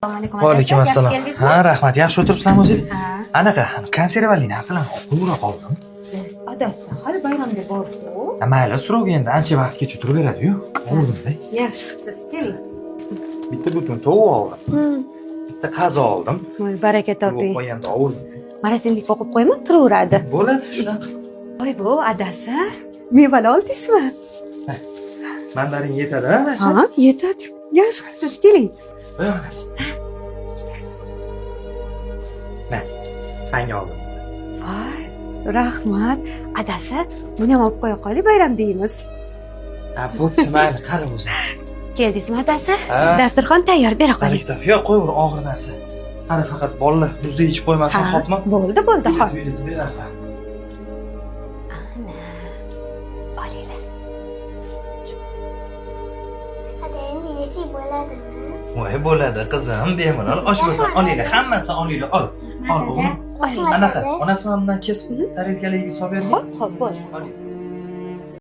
Assalomu alaykum. Va alaykum Yaxshi assalom. keldingizmi? Ha, rahmat. Yaxshi o'tiribsizlarmi o'zingiz? Ha. Anaqa konservali narsalarni olib qo'yavera qoldim. Adasi, hali bayramga borku. Ha, mayli, срок endi ancha vaqtgacha turaveradi-yu. Oldim-da. Yaxshi qilibsiz, keling. Bitta butun tovuq oldim. Bitta qazi oldim. Voy, baraka toping. Qo'yamda oldim. Marasimlik o'qib qo'yma, turaveradi. Bo'ladi, shunaqa. Voy bu adasi, mevalar oldingizmi? Mandarin yetadi, ha? Ha, yetadi. Yaxshi qilibsiz, keling. Voy onasi. Na, sanga oldim. Voy, rahmat. Adasi, buni ham olib qo'ya qoling, bayram deymiz. Ha, bo'pti, mayli, qara o'zing. Keldingizmi adasi? Ha. Dasturxon tayyor, bera qo'ying. Baraka top. Yo'q, qo'yaver og'ir narsa. Qara, faqat bolalar muzda ichib qo'ymasin, Ha, xo'pmi? Bo'ldi, bo'ldi, xo'p. Iletib, iletib berarsan. Ana. Olinglar. Hadi endi yesak bo'ladimi? Voy, bo'ladi qizim, bemalol osh bo'lsa olinglar, hammasidan olinglar, ol. Ol o'g'lim. Olinglar. Anaqa, onasi mana bundan kesib tarelkalarga solib berdi. Xo'p, xo'p, bo'ldi. Oling.